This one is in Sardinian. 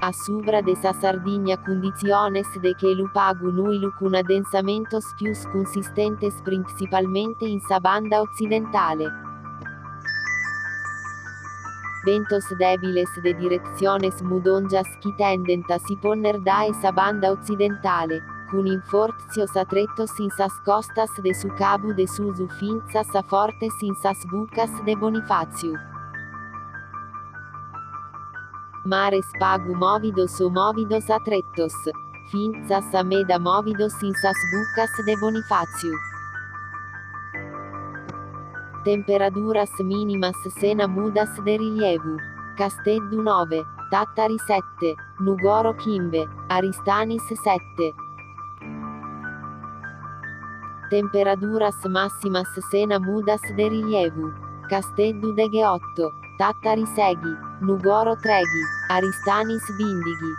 A subra de sa Sardigna cunditziones de chelu pagu nùilu cun addensamentos pius cunsistentes printzipalmente in sa banda otzidentale. Bentos dèbiles de diretziones mudòngias chi tendent a si ponner dae sa banda otzidentale, cun infortzios a tretos in sas costas de su Cabu de Susu fintzas a fortes in sas bucas de Bonifàtziu. Mares pagu mòvidos o mòvidos a tretos, fintzas a meda mòvidos in sas bucas de Bonifàtziu. Temperaduras mìnimas sena mudas de rilievu. Casteddu nove, Tàtari sete, Nùgoro chimbe, Aristanis sete. Temperaduras màssimas sena mudas de rilievu. Casteddu degheoto, Tàtari sèighi, Nùgoro trèighi, Aristanis bìndighi.